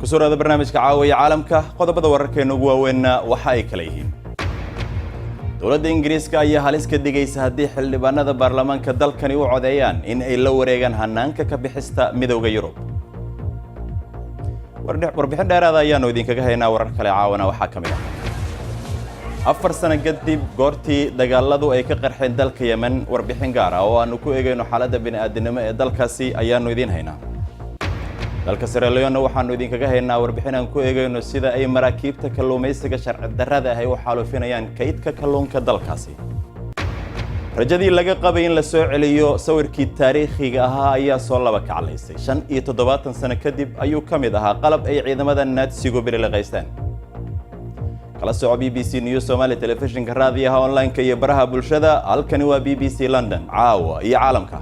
Kusoo dhawaada barnaamijka Caawa Caalamka. Qodobada wararkeena ugu waaweynna waxa ay kala yihiin: dowladda Ingiriiska ayaa halis ka digaysa haddii xildhibaanada baarlamaanka dalkani u codeeyaan in ay la wareegaan hanaanka ka bixista Midowda Yurub. Warbixin dheeraada ayaanu idinkaga haynaa. Warar kale caawana waxaa ka mid ah 4 sano kadib goortii dagaaladu ay ka qarxeen dalka Yemen. Warbixin gaar ah oo aanu ku eegayno xaaladda bini'aadinimo ee dalkaasi ayaanu idiin haynaa. Dalka Sierra Leone waxaanu idinkaga haynaa warbixin aan ku eegayno sida ay maraakiibta kalluumaysiga sharci darrada ah ay u xaalufinayaan kaydka kalluunka dalkaasi. Rajadii laga qabay in la soo celiyo sawirkii taariikhiga ahaa ayaa soo laba kaclaysay. 75 sano kadib ayuu ka mid ahaa qalab ay ciidamada Naadsigu bililiqaysteen. Kala soco BBC News Somali telefishinka, raadiyaha, online-ka iyo baraha bulshada. Halkani waa BBC London. Caawa iyo Caalamka.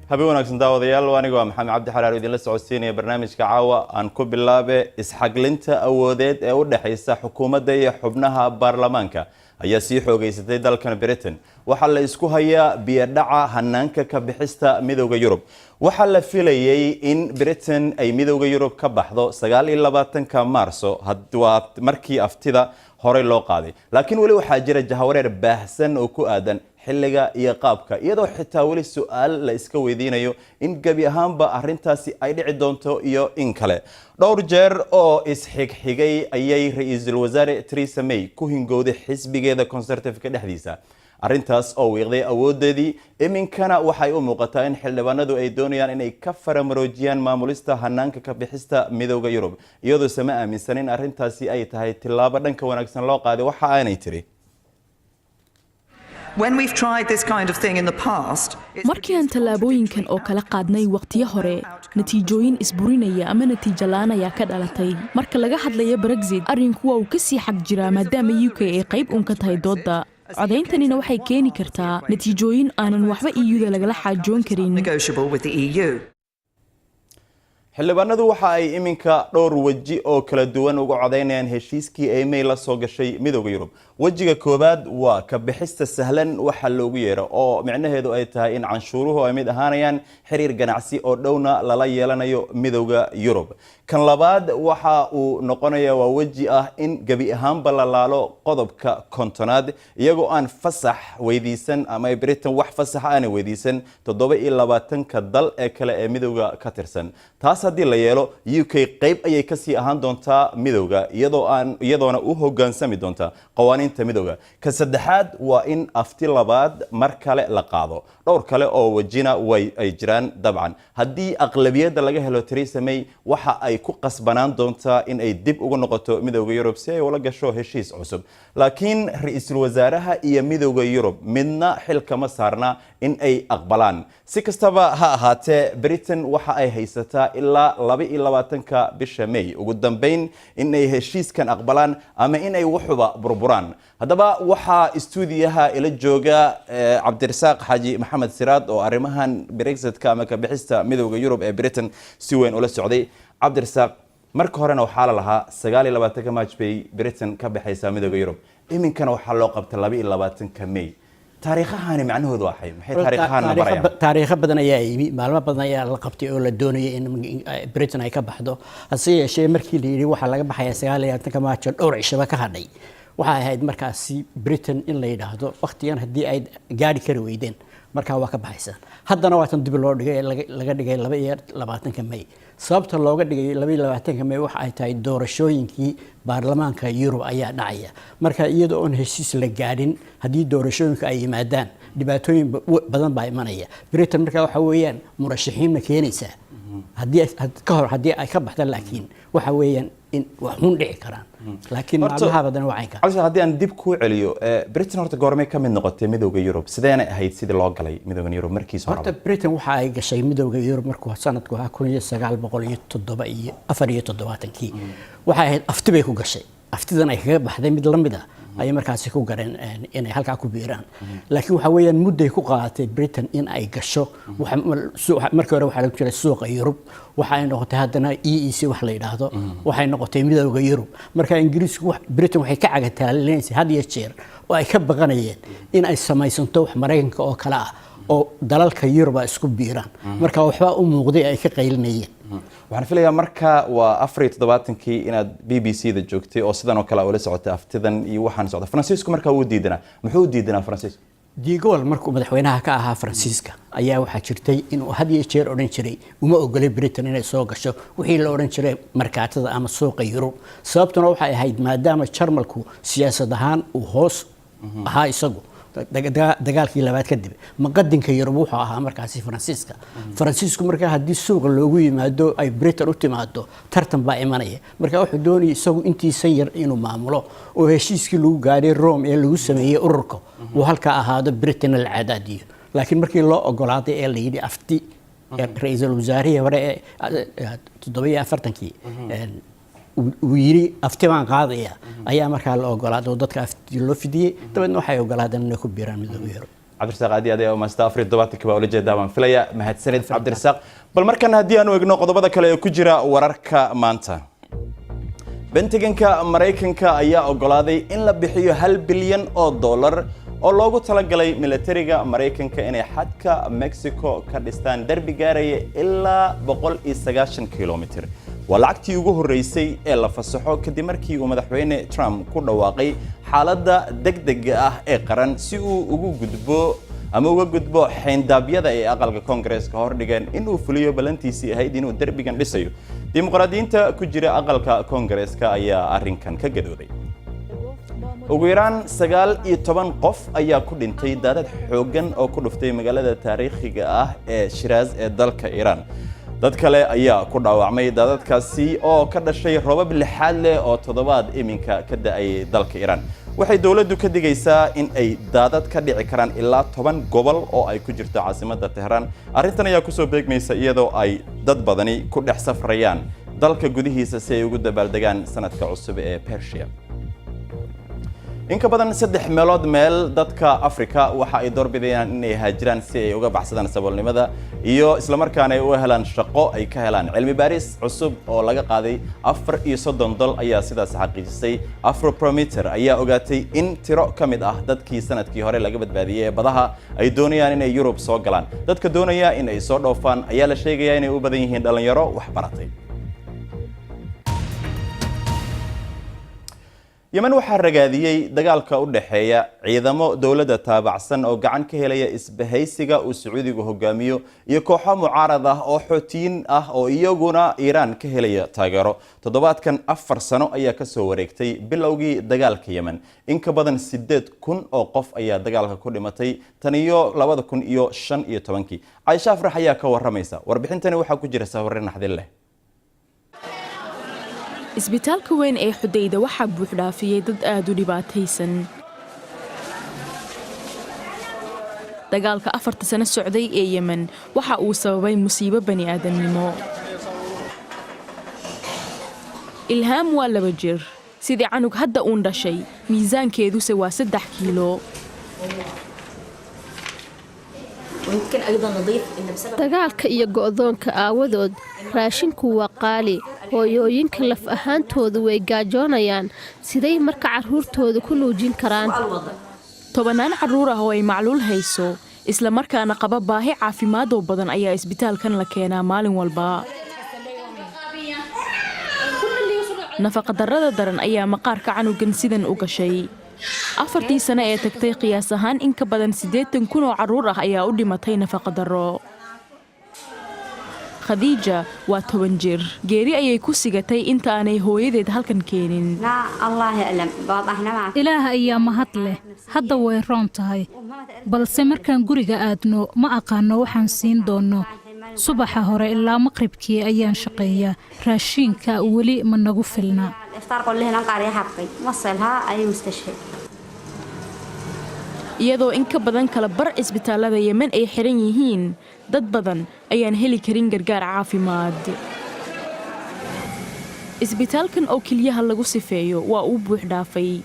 Habeen wanaagsan, daawadayaal. Aniga waa Maxamed Cabdi Xaraar, idinla socodsiinaya barnaamijka caawa. Aan ku bilaabe, isxaglinta awoodeed ee u dhexaysa xukuumadda iyo xubnaha baarlamaanka ayaa sii xoogeysatay dalkan Britain. Waxaa la isku hayaa biyodhaca hanaanka ka bixista Midowda Yurub. Waxaa la filayay in Britain ay Midowda Yurub ka baxdo 29-ka Maarso, waa markii aftida horey loo qaaday, laakiin weli waxaa jira jahawareer baahsan oo ku aadan xilliga iyo qaabka, iyadoo xitaa weli su-aal la iska weydiinayo in gebi ahaanba arrintaasi ay dhici doonto iyo in kale. Dhowr jeer oo isxigxigay ayay ra-iisul wasaare Theresa May ku hingowday xisbigeeda Conservative-ka dhexdiisa, arrintaas oo wiiqday awoodeedii. Iminkana waxay u muuqataa in xildhibaanadu ay doonayaan inay ka faramaroojiyaan maamulista hanaanka ka bixista Midowda Yurub, iyadoo sama aaminsan in arrintaasi ay tahay tillaabo dhanka wanaagsan loo qaaday. Waxa aanay tiri: Markii aan tallaabooyinkan oo kala qaadnay wakhtiyo hore, natiijooyin isburinaya ama natiijo la'aan ayaa ka dhalatay. Marka laga hadlaya Brexit, arrinku waa uu ka sii xag jiraa, maadaama UK ay qayb uun ka tahay doodda. Codayntanina waxay keeni kartaa natiijooyin aanan waxba EU-da lagala xaajoon karin. Xildhibaanadu waxa ay iminka dhowr weji oo kala duwan uga codaynayaan heshiiskii ay May la soo gashay Midowda Yurub. Wejiga koowaad waa ka bixista sahlan waxa loogu yeero, oo micnaheedu ay tahay in canshuuruhu ay mid ahaanayaan, xiriir ganacsi oo dhowna lala yeelanayo Midowda Yurub. Kan labaad waxa uu noqonaya waa weji ah in gebi ahaanba la laalo qodobka 50aad, iyagoo aan fasax weydiisan ama ay Britain wax fasax aanay weydiisan 27-ka dal ee kale ee midowda ka tirsan. Taas haddii la yeelo, UK qayb ayay kasii ahaan doontaa midowda, iyadoo aan iyadoona u hogaansami doonta qawaaniinta midowda. Ka saddexaad waa in afti labaad mar kale la qaado. Dhowr kale oo wejina way ay jiraan dabcan. Haddii aqlabiyadda laga helo, Theresa May waxa ay ku qasbanaan doontaa in ay dib ugu noqoto Midowda Yurub si ay ula gasho heshiis cusub, laakiin ra-iisul wasaaraha iyo Midowda Yurub midna xil kama saarna in ay aqbalaan. Si kastaba ha ahaatee, Britain waxa ay haysataa ilaa 22-ka bisha May ugu dambeyn in ay heshiiskan aqbalaan ama in ay wuxuba burburaan. Haddaba waxaa istuudiyaha ila jooga Cabdirasaaq Xaaji Maxamed Siraad, oo arrimahan Brexitka ama kabixista Midowda Yurub ee Britain si weyn ula socday. Cabdirasaaq, marka horena waxaa la lahaa 29-ka March bay Britain ka baxaysaa Midowda Yurub, iminkana waxaa loo qabtay 22-ka May. Taariikhahani macnahoodu waxay maxay? Taariikhahan barayaan? Taariikho badan ayaa yimi, maalmo badan ayaa la qabtay oo la doonayay in Britain ay ka baxdo. Hase yeeshee, markii la yidhi waxaa laga baxayaa 29-ka Maajo, dhowr cishaba ka hadhay, waxay ahayd markaasi Britain in la yidhaahdo waqtigan haddii ay gaari kari weydeen, markaa waa ka baxaysaan. Haddana waa tan dib loo dhigay ee laga dhigay 22-ka May. Sababta looga dhigay 22-ka May waxa ay tahay doorashooyinkii baarlamaanka Yurub ayaa dhacaya. Marka iyadoo oon heshiis la gaadhin haddii doorashooyinku ay yimaadaan, dhibaatooyin badan baa imanaya Britain. Marka waxa weeyaan, murashaxiin ma keenaysaa haddii ka hor haddii ay ka baxda? Laakiin waxa weeyaan in wax xun dhici karaan, laakiin maalmaha badan waa caynka. Cabdi, haddii aan dib kuu celiyo, Britain horta goormay ka mid noqotay Midowda Yurub? Sideena ahayd sidii loo galay Midowda Yurub markiisa horta? Horeba Britain waxa ay gashay Midowda Yurub markuu sanadku ahaa 1974-kii. Waxay ahayd afti bay ku gashay. Aftidan ay kaga baxday mid la mid a Ayay markaasi ku gareen inay halkaa ku biiraan, laakiin waxa weeyaan mudday ku qaadatay Britain in ay gasho. Markii hore waxaa lagu jiray suuqa Yurub, waxa ay noqotay haddana EEC wax la yidhaahdo, waxay noqotay Midowga Yurub. Marka Ingiriisku, Britain waxay ka cagataalinaysay had iyo jeer oo ay ka baqanayeen in ay samaysanto wax Maraykanka oo kale ah oo dalalka Yuruba isku biiraan. Marka waxbaa u muuqday ay ka qaylinayeen. Waxaan filayaa marka waa 74-kii inaad BBC da joogtay oo sidan oo kale ula socotay aftidan iyo waxaan socda. Faransiisku markaa wuu diidanaa. Muxuu u diidanaa Faransiisku? De Gaulle markuu madaxweynaha ka ahaa Faransiiska ayaa waxaa jirtay inuu had iyo jeer odhan jiray uma ogolay Britain inay soo gasho wixii la odhan jiray markaatada ama suuqa Yurub. Sababtuna waxay ahayd maadaama Jarmalku siyaasad ahaan uu hoos ahaa isagu dagaalkii labaad kadib, maqadinka Yurub wuxuu ahaa markaasi Faransiiska. Faransiisku markaa haddii suuqa loogu yimaado, ay Britain u timaado, tartan baa imanaya. Marka wuxuu doonayay isagu intiisa yar inuu maamulo oo heshiiskii lagu gaadhay Rome ee lagu sameeyey ururka uu halkaa ahaado, Britainna la cadaadiyo. Laakiin markii loo ogolaaday ee la yidhi afti, ra-iisul wasaarihii hore ee 47-kii uu yidhi afti baan qaadaya, ayaa markaa la ogolaaday oo dadka afti loo fidiyey. Dabeedna waxay ogolaadeen inay ku biiraan Midowga Yurub. Cabdirasaaq, aad iyo aad ayaa umahadsanta. 74-kii baa ula jeedaa baan filaya. Mahadsanid, Cabdirasaaq. Bal markan haddii aanu egno qodobada kale ee ku jira wararka maanta, Pentagonka Maraykanka ayaa ogolaaday in la bixiyo $1 bilyan oo loogu talagalay militariga Maraykanka inay xadka Mexico ka dhistaan derbi gaaraya ilaa 190 kilomitr. Waa lacagtii ugu horreysay ee la fasaxo kadib markii uu Madaxweyne Trump ku dhawaaqay xaaladda degdega ah ee qaran si uu ugu gudbo ama uga gudbo xayndaabyada ay aqalka Koongareeska hordhigeen in uu fuliyo ballantiisii ahayd inuu derbigan dhisayo. Dimuqraadiyiinta ku jira aqalka Koongareeska ayaa arrinkan ka gadooday. Ugu yaraan 19 qof ayaa ku dhintay daadad xooggan oo ku dhuftay magaalada taariikhiga ah ee Shiraaz ee dalka Iiraan. Dad kale ayaa ku dhaawacmay daadadkaasi oo ka dhashay roobab lixaad leh oo toddobaad iminka ka da'ayay dalka Iiraan. Waxay dowladdu ka digaysaa in ay daadad ka dhici karaan ilaa 10 gobol oo ay ku jirto caasimadda Tehraan. Arrintan ayaa kusoo beegmaysa iyadoo ay dad badani ku dhex safrayaan dalka gudihiisa si ay ugu dabaaldegaan sanadka cusub ee Persia. In ka badan saddex meelood meel dadka Afrika waxa ay doorbidayaan inay haajiraan si ay uga baxsadaan saboolnimada iyo islamarkaana ay u helaan shaqo ay ka helaan. Cilmi baaris cusub oo laga qaaday 34 dal ayaa sidaas xaqiijisay. Afrobarometer ayaa ogaatay in tiro ka mid ah dadkii sanadkii hore laga badbaadiyey ee badaha ay doonayaan inay Yurub soo galaan. Dadka doonaya in ay soo dhoofaan ayaa la sheegayaa inay u badan yihiin dhalinyaro wax baratay. Yemen waxaa ragaadiyey dagaalka u dhexeeya ciidamo dowladda taabacsan oo gacan ka helaya isbahaysiga uu Sacuudigu hogaamiyo iyo kooxo mucaarad ah oo Xuutiyiin ah oo iyaguna Iiraan ka helaya taageero. Toddobaadkan 4 sano ayaa kasoo wareegtay bilowgii dagaalka Yemen. In ka badan 8,000 oo qof ayaa dagaalka ku dhimatay tan iyo 2015-kii. Caisha Afrax ayaa ka waramaysa. Warbixintani waxaa ku jira sawirro naxdin leh. Isbitaalka weyn ee Xudayda waxaa buuxdhaafiyey dad aad u dhibaataysan. Dagaalka 4-ta sano socday ee Yemen waxa uu sababay musiibo bani aadamnimo. Ilhaam waa 2 jir, sidii canug hadda uun dhashay, miisaankeeduse waa 3 kiilo. Dagaalka iyo go'doonka aawadood raashinku waa qaali. Hooyooyinka laf ahaantoodu way gaajoonayaan. Siday marka carruurtooda ku nuujin karaan? Tobannaan carruur ah oo ay macluul hayso isla markaana qaba baahi caafimaad oo badan ayaa isbitaalkan la keenaa maalin walba. Nafaqadarrada daran ayaa maqaarka canugan sidan u gashay. 4-tii sano ee tagtay, qiyaas ahaan in ka badan 80,000 oo carruur ah ayaa u dhimatay nafaqadarro. Khadiija waa 10 jir. Geeri ayay ku sigatay inta aanay hooyadeed halkan keenin. Ilaah ayaa mahad leh, hadda way roon tahay, balse markaan guriga aadno ma aqaano waxaan siin doonno. Subaxa hore ilaa maqribkii ayaan shaqeeyaa. Raashiinka weli ma nagu filna. Iyadoo in ka badan kala bar cisbitaallada Yemen ay xiran yihiin, dad badan ayaan heli karin gargaar caafimaad. Isbitaalkan oo keliyaha lagu sifeeyo waa uu buux dhaafay.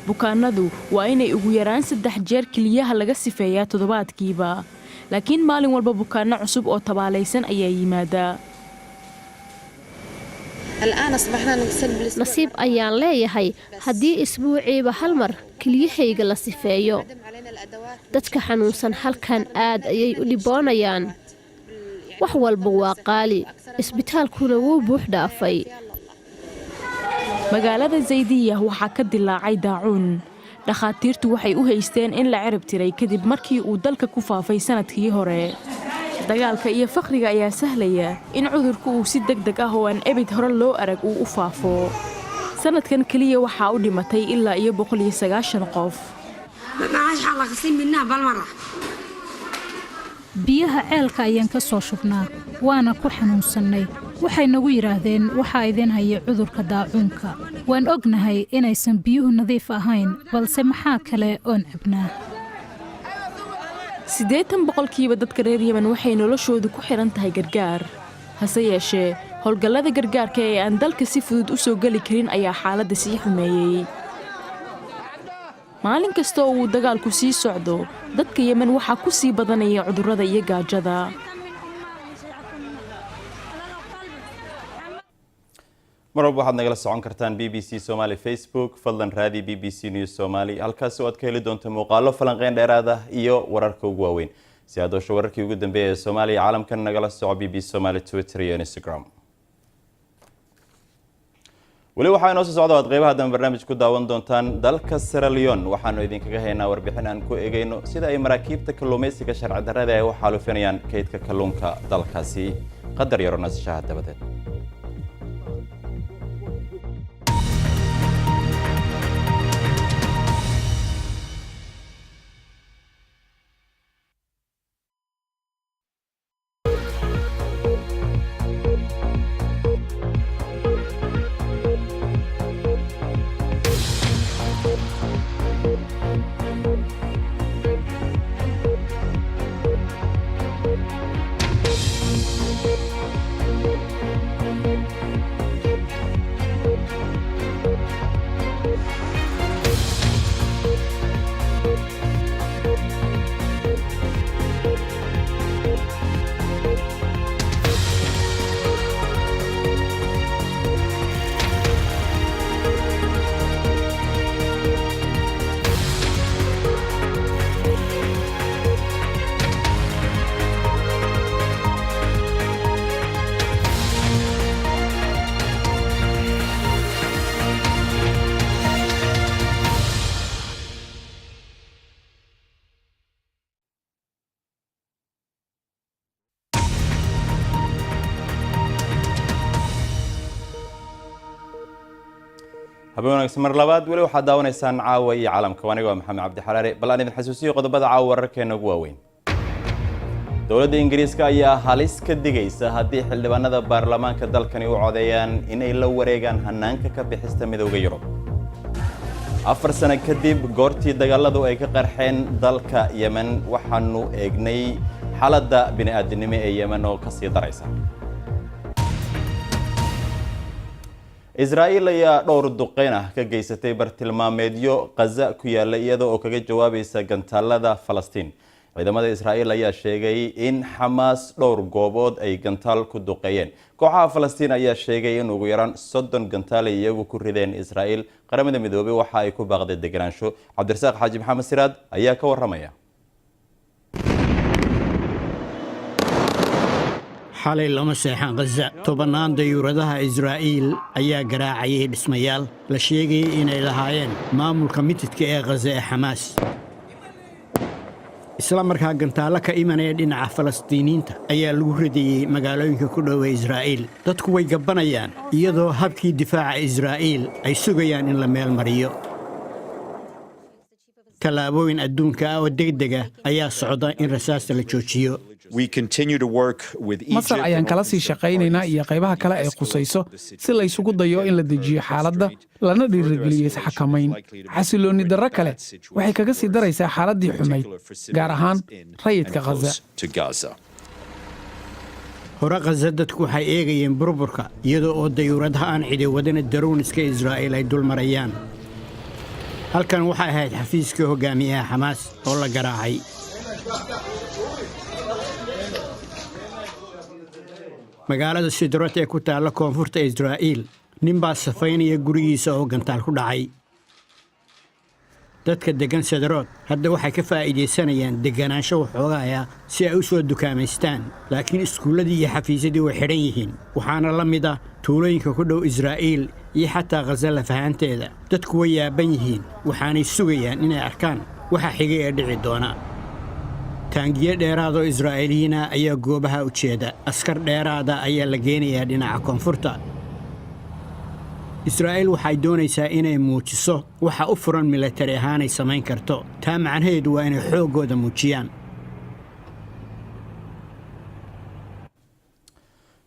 Bukaanadu waa inay ugu yaraan 3 jeer keliyaha laga sifeeyaa toddobaadkiiba, laakiin maalin walba bukaanno cusub oo tabaalaysan ayaa yimaada. Nasiib ayaan leeyahay haddii isbuuciiba hal mar keliyahayga la sifeeyo. Dadka xanuunsan halkan aad ayay u dhiboonayaan. Wax walba waa qaali, isbitaalkuna wuu buux dhaafay. Magaalada Zaydiya waxaa ka dilaacay daacuun. Dhakhaatiirtu waxay u haysteen in la cirib tiray kadib markii uu dalka ku faafay sanadkii hore. Dagaalka iyo fakhriga ayaa sahlaya in cudurku uu si deg deg ah oo aan ebid hore loo arag uu u faafo. Sanadkan keliya waxaa u dhimatay ilaa iyo 190 qof. Biyaha ceelka ayaan ka soo shubnaa, waana ku xanuunsannay. Waxay nagu yidhaahdeen waxaa idin haya cudurka daacuunka. Waan ognahay inaysan biyuhu nadiif ahayn, balse maxaa kale oon cabnaa? 80% dadka reer Yemen waxay noloshoodu ku xidhan tahay gargaar. Hase yeeshee, howlgallada gargaarka ee aan dalka si fudud u soo geli karin ayaa xaaladda sii xumeeyey. Maalin kasta oo uu dagaalku sii socdo, dadka Yemen waxaa ku sii badanaya cudurrada iyo gaajada. Mar walba waxaad nagala socon kartaan BBC Somali Facebook. Fadlan raadi BBC News Somali, halkaasi oo aad ka heli doonto muuqaalo, falanqeyn dheeraad ah iyo wararka ugu waaweyn. Si aad hesho wararkii ugu dambeeya ee Soomaaliya caalamkan, nagala soco BBC Somali Twitter iyo Instagram. Weli waxaa inoo soo socda o aad qeybaha dambe barnaamij ku daawan doontaan dalka Sierra Leone. Waxaanu idinkaga haynaa warbixin aan ku eegayno sida ay maraakiibta kalluumaysiga sharci darrada ay u xaalufinayaan kaydka kalluunka dalkaasi. Qadar yaro nasashaha dabadeed. Habeen wanaagsan mar labaad. Weli waxaad daawanaysaan Caawa iyo Caalamka. Aniga waa Maxamed Cabdi Xalaare. Bal aan idin xasuusiyo qodobada caawa wararkeena ugu waaweyn. Dowladda Ingiriiska ayaa halis ka digaysa haddii xildhibaanada baarlamaanka dalkani u codeeyaan inay la wareegaan hanaanka ka bixista Midowda Yurub. 4 sano kadib goortii dagaaladu ay ka qarxeen dalka Yemen, waxaanu eegnay xaaladda bini'aadinimo ee Yemen oo kasii daraysa. Israa'iil ayaa dhowr duqeyn ah ka geysatay bartilmaameedyo Khaza ku yaala, iyada oo kaga jawaabaysa gantaalada Falastiin. Ciidamada Israa'iil ayaa sheegay in Xamaas dhowr goobood ay gantaal ku duqeeyeen. Kooxaha Falastiin ayaa sheegay in ugu yaraan 30 gantaal ay iyagu ku rideen Israa'iil. Qaramada Midoobay waxa ay ku baaqday deganaansho. Cabdirasaaq Xaaji Maxamed Siraad ayaa ka waramaya. Xalay lama seexan Khaza. Tobannaan dayuuradaha Israa'iil ayaa garaacayay dhismayaal la sheegayay inay lahaayeen maamulka mitidka ee Khaza ee Xamaas. Isla markaa gantaallo ka imanaya dhinaca Falastiiniinta ayaa lagu radiyey magaalooyinka ku dhowa Israa'iil. Dadku way gabbanayaan, iyadoo habkii difaaca Israa'iil ay sugayaan in la meel mariyo. Tallaabooyin adduunka ah oo degdega ayaa socda in rasaasta la joojiyo. Masar ayaan kala sii shaqaynaynaa iyo qaybaha kale ay khusayso si laysugu dayo in la dejiyo xaaladda, lana dhiirigeliyo isxakamayn. Xasiloonni darro kale waxay kaga sii daraysaa xaaladdii xumayd, gaar ahaan rayidka Khaza. Hore Khaza dadku waxay eegayeen burburka, iyadoo oo dayuuradaha aan cidi wadana drones-ka Israa'iil ay dul marayaan. Halkan waxay ahayd xafiiskii hogaamiyaha Xamaas oo la garaacay. Magaalada Sidrot ee ku taalla koonfurta Israa'iil, nin baa safaynaya gurigiisa oo gantaal ku dhacay. Dadka deggan Sederood hadda waxay ka faa'iidaysanayaan degganaansho waxoogaaya si ay u soo dukaamaystaan, laakiin iskuulladii iyo xafiisyadii way xidhan yihiin. Waxaana la mid ah tuulooyinka ku dhow Israa'iil iyo xataa Khaza lafahaanteeda. Dadku way yaaban yihiin, waxaanay sugayaan inay arkaan waxa xigay ee dhici doona. Taangiyo dheeraadoo Israa'iiliyiina ayaa goobaha u jeeda. Askar dheeraada ayaa la geenayaa dhinaca koonfurta. Israa'iil waxay doonaysaa inay muujiso waxa u furan milatari ahaanay samayn karto. Taa macnaheedu waa inay xooggooda muujiyaan.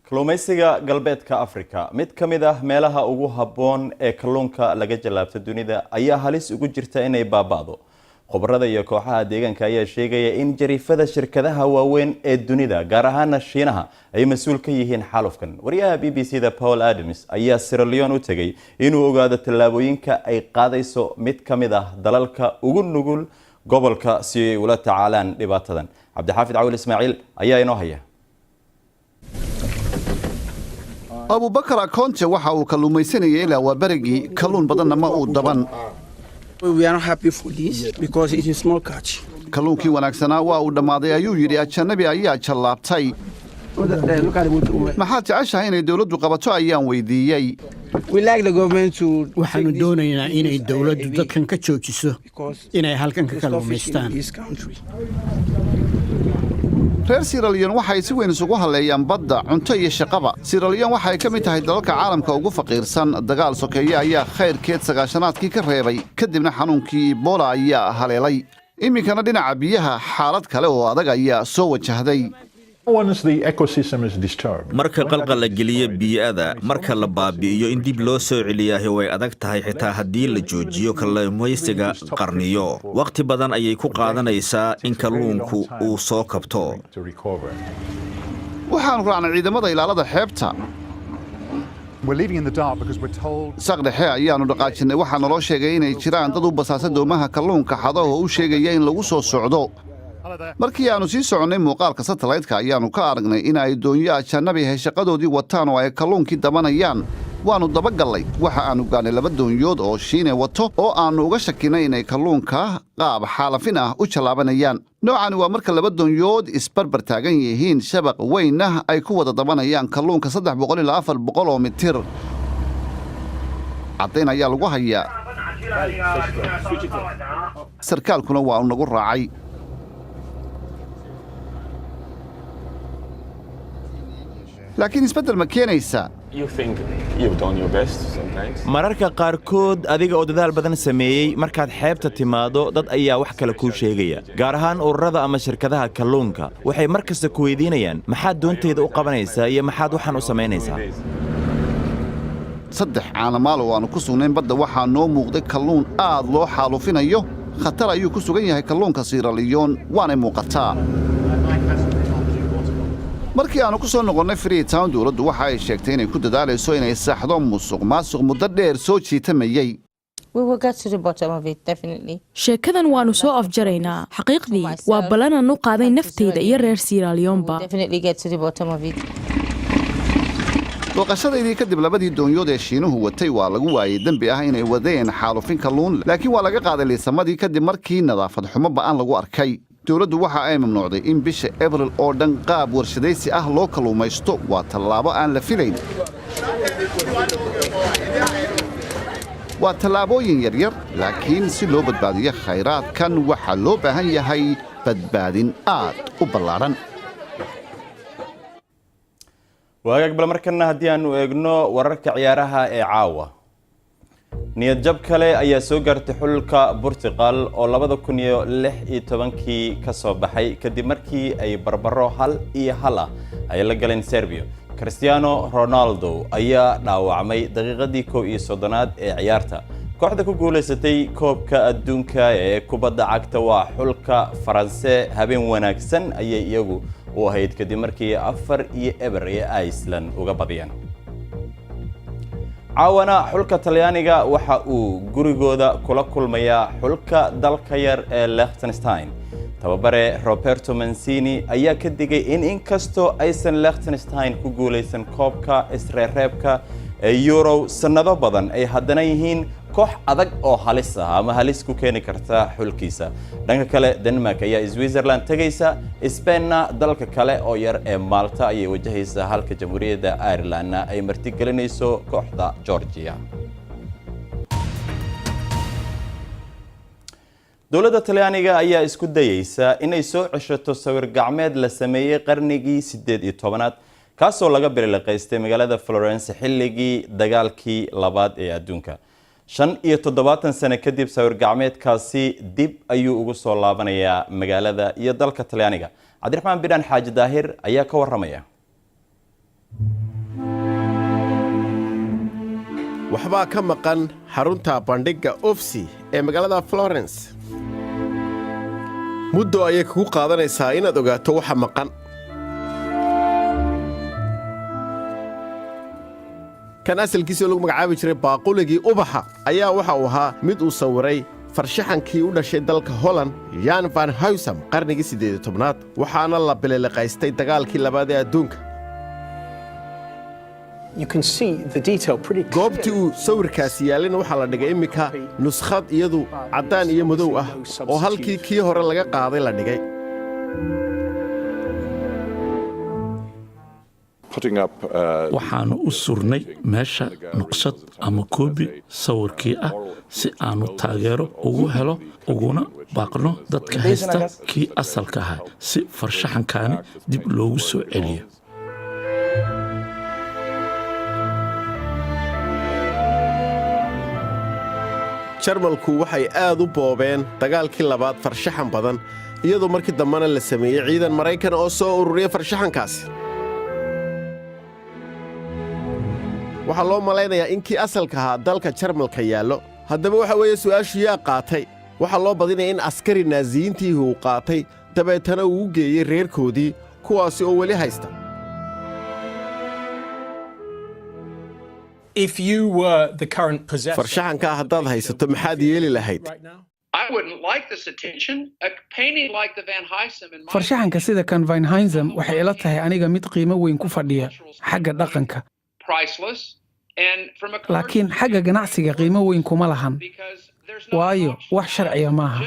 Kalluumaysiga galbeedka Afrika, mid ka mid ah meelaha ugu habboon ee kalluunka laga jallaabto dunida, ayaa halis ugu jirta inay baaba'do. Khubarada iyo kooxaha deegaanka ayaa sheegaya in jariifada shirkadaha waaweyn ee dunida, gaar ahaana Shiinaha, ay mas-uul ka yihiin xaalufkan. Wariyaha BBC da Paul Adams ayaa Sierra Leone u tegay inuu ogaado tallaabooyinka ay qaadayso mid ka mid ah dalalka ugu nugul gobolka si ay ula tacaalaan dhibaatadan. Cabdixaafid Cawil Ismaaciil ayaa inoo haya. Abubakar Akoonte waxa uu kalluumaysanayay ilaa waa berigii, kalluun badanna ma uu daban. Kalluunkii wanaagsanaa waa uu dhammaaday, ayuu yidhi. Ajanabi ayaa jallaabtay. Maxaad jeceshahay inay dowladdu qabato, ayaan weydiiyey. Waxaannu doonaynaa inay dowladdu dadkan ka joojiso inay halkan ka kalluumaystaan. Reer Siraliyon waxay si weyn isugu halleeyaan badda, cunto iyo shaqaba. Siraliyon waxay ka mid tahay dalalka caalamka ugu faqiirsan. Dagaal sokeeye ayaa khayrkeed 90-aadkii ka reebay, kadibna xanuunkii Ebola ayaa haleelay. Iminkana dhinaca biyaha xaalad kale oo adag ayaa soo wajahday. Marka qalqal la geliyo bii'ada, marka la baabi'iyo, in dib loo soo celiyaahi way adag tahay. Xitaa haddii la joojiyo kalluumaysiga qarniyo, wakhti badan ayay ku qaadanaysaa in kalluunku uu soo kabto. Waxaannu raacnay ciidamada ilaalada xeebta. Saq dhexe ayaannu dhaqaajinnay. Waxaa naloo sheegay inay jiraan dad u basaasa doomaha kalluunka xado oo u sheegaya in lagu soo socdo. Markii aannu sii soconnay, muuqaalka satellaytka ayaannu ka aragnay in ay doonyo ajanabi ahay shaqadoodii wataan oo ay kalluunkii dabanayaan. Waannu dabagallay. Waxa aannu gaadhnay laba doonyood oo Shiine wato oo aannu uga shakinay inay kalluunka qaab xaalafin ah u jallaabanayaan. Noocani waa marka laba doonyood isbarbar taagan yihiin, shabaq weynna ay ku wada dabanayaan kalluunka 300 ilaa 400 oo mitir. Caddayn ayaa lagu hayaa, sarkaalkuna waa uu nagu raacay. Laakiin isbeddel ma keenaysaa? Mararka qaarkood, adiga oo dadaal badan sameeyey, markaad xeebta timaado dad ayaa wax kale kuu sheegaya, gaar ahaan ururada ama shirkadaha kalluunka. Waxay mar kasta ku weydiinayaan: maxaad doontayda u qabanaysaa iyo maxaad waxaan u samaynaysaa? 3 caanamaal oo aannu ku sugnayn badda waxaa noo muuqday kalluun aad loo xaalufinayo. Khatar ayuu ku sugan yahay kalluunka Siiraliyoon, waanay muuqataa. Markii aannu ku soo noqonnay Freetown, dowladdu waxa ay sheegtay inay ku dadaalayso inay saxdo musuq maasuq muddo dheer soo jiitamayey. Sheekadan waannu soo afjaraynaa. Xaqiiqdii waa ballanaan u qaaday naftayda iyo reer Siiraalyoonba. Booqashadaydii kadib, labadii doonyood ee Shiinuhu watay waa lagu waayey dembi ah inay wadeen xaalufin kalluun, laakiin waa laga qaaday liisamadii kadib markii nadaafad xumo ba'an lagu arkay. Dowladdu waxa ay mamnuucday in bisha Abril oo dhan qaab warshadaysi ah loo kalluumaysto. Waa tallaabo aan la filayn. Waa tallaabooyin yaryar, laakiin si loo badbaadiyo khayraadkan waxaa loo baahan yahay badbaadin aad u ballaadhan. Waagaag, bal markana haddii aanu eegno wararka ciyaaraha ee caawa, niyad jab kale ayaa soo gaartay xulka Portugal oo 2016-kii ka soo baxay kadib markii ay barbaro 1-1 ah ay la galeen Serbia. Cristiano Ronaldo ayaa dhaawacmay daqiiqadii 31aad ee ciyaarta. Kooxda ku guulaysatay koobka adduunka ee kubadda cagta waa xulka Faranse. Habeen wanaagsan ayay iyagu u ahayd kadib markii 4-0 ee Iceland uga badiyeen. Caawana xulka Talyaaniga waxa uu gurigooda kula kulmayaa xulka dalka yar ee Liechtenstein. Tababare Roberto Mancini ayaa ka digay in inkastoo aysan Liechtenstein ku guulaysan koobka isreebreebka ee Euro sannado badan, ay haddana yihiin koox adag oo halis ah ama halis ku keeni karta xulkiisa. Dhanka kale, Denmark ayaa Switzerland tegaysa, Spainna dalka kale oo yar ee Malta ayay wajahaysaa, halka Jamhuuriyadda Irelandna ay martigelinayso kooxda Georgia. Dowladda Talyaaniga ayaa isku dayeysa inay soo ceshato sawir gacmeed la sameeyey qarnigii 18aad, kaasoo laga bililiqaystay magaalada Florence xilligii dagaalkii labaad ee adduunka. 75 sano kadib, sawir gacmeedkaasi dib ayuu ugu soo laabanayaa magaalada iyo dalka Talyaaniga. Cabdiraxmaan Bidhaan Xaaji Daahir ayaa ka waramaya. Waxbaa ka maqan xarunta bandhigga Uffizi ee magaalada Florence. Muddo ayay kugu qaadanaysaa inaad ogaato waxa maqan. Kan asalkiisoo lagu magacaabi jiray baaquligii ubaxa ayaa waxa uu ahaa mid uu sawiray farshaxankii u dhashay dalka Holland, Jan van Huysum, qarnigii 18aad, waxaana la bililiqaystay dagaalkii labaad ee adduunka. Goobtii uu sawirkaasi yaallayna waxaa la dhigay iminka nuskhad iyadu caddaan iyo madow ah oo halkii kii hore laga qaaday la dhigay. Waxaannu u surnay meesha nuqsad ama koobi sawirkii ah si aannu taageero ugu helo uguna baaqno dadka haysta kii asalka ahaa si farshaxankaani dib loogu soo celiyo. Jarmalku waxay aad u boobeen dagaalkii labaad farshaxan badan, iyadoo markii dambena la sameeyey ciidan Maraykan oo soo ururiya farshaxankaasi. Waxaa loo malaynayaa in kii asalka ahaa dalka Jarmalka yaallo. Haddaba waxa weeye su'aashu, yaa qaatay? Waxaa loo badinaya in askari Naasiyiintiihi uu qaatay, dabeetana uu u geeyey reerkoodii, kuwaasi oo weli haysta. Farshaxankaa haddaad haysato, maxaad yeeli lahayd? Farshaxanka sida kan Van Huysum waxay ila tahay aniga mid qiimo weyn ku fadhiya xagga dhaqanka, laakiin xagga ganacsiga qiimo weyn kuma lahan, waayo wax sharciya maaha.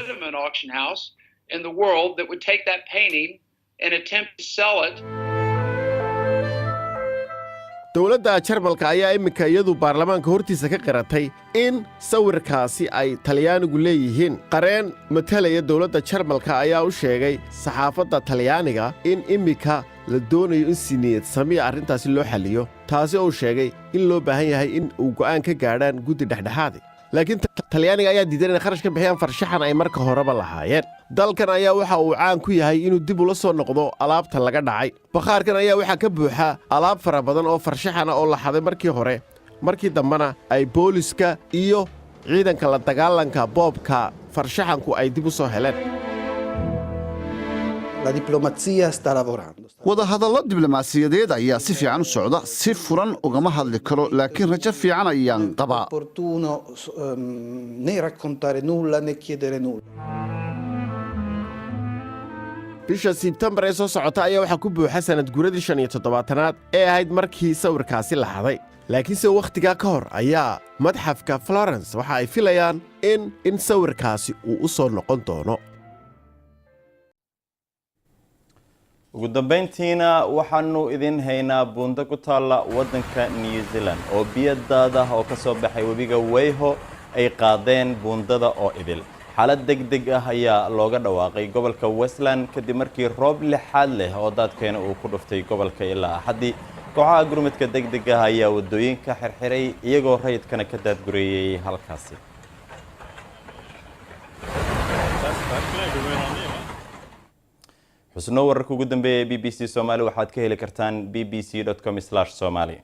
Dowladda Jarmalka ayaa iminka iyadu baarlamaanka hortiisa ka qiratay in sawirkaasi ay Talyaanigu leeyihiin. Qareen matalaya dowladda Jarmalka ayaa u sheegay saxaafadda Talyaaniga in iminka la doonayo in si niyad samiya arrintaasi loo xalliyo, taasi oo sheegay in loo baahan yahay in uu go'aan ka gaadhaan guddi dhexdhexaadi. Laakiin Talyaaniga ayaa diidan inay kharash ka bixiyaan farshaxan ay marka horeba lahaayeen. Dalkan ayaa waxa uu caan ku yahay inuu dib ula soo noqdo alaabta laga dhacay. Bakhaarkan ayaa waxaa ka buuxa alaab fara badan oo farshaxana oo la xaday markii hore, markii dambena ay booliska iyo ciidanka la dagaalanka boobka farshaxanku ay dib u soo heleen. Wadahadallo diblomaasiyadeed ayaa si fiican u socda. Si furan ugama hadli karo, laakiin rajo fiican ayaan qabaa. Opportuno né raccontare nulla né chiedere nulla. Bisha Sebtembar ee soo socota ayaa waxaa ku buuxa sanad guuradii 75aad ee ahayd markii sawirkaasi la xaday. Laakiinse wakhtigaa ka hor ayaa madxafka Florence waxa ay filayaan in sawirkaasi uu u soo noqon doono. Ugu dambayntiina, waxaanu idin haynaa buundo ku taalla waddanka New Zealand oo biyo daad ah oo ka soo baxay webiga Waiho ay qaadeen buundada oo idil. Xaalad deg deg ah ayaa looga dhawaaqay gobolka Westland kadib markii roob lixaad leh oo daadkeena uu ku dhuftay gobolka ilaa Axaddii. Kooxaha gurmadka deg deg ah ayaa waddooyinka xirxiray, iyagoo rayidkana ka daadgureeyey halkaasi. Xusno, wararka ugu dambeeya ee BBC Soomaali waxaad ka heli kartaan bbc.com/somali.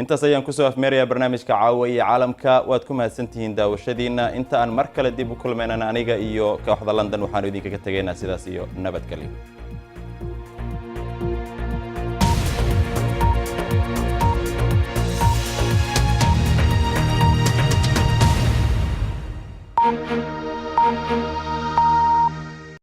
Intaas ayaan kusoo afmeerayaa barnaamijka Caawa iyo Caalamka. Waad ku mahadsantihiin daawashadiina. Inta aan mar kale dib u kulmaynan, aniga iyo kooxda London waxaanu idinkaga tegaynaa sidaas iyo nabadgelyo.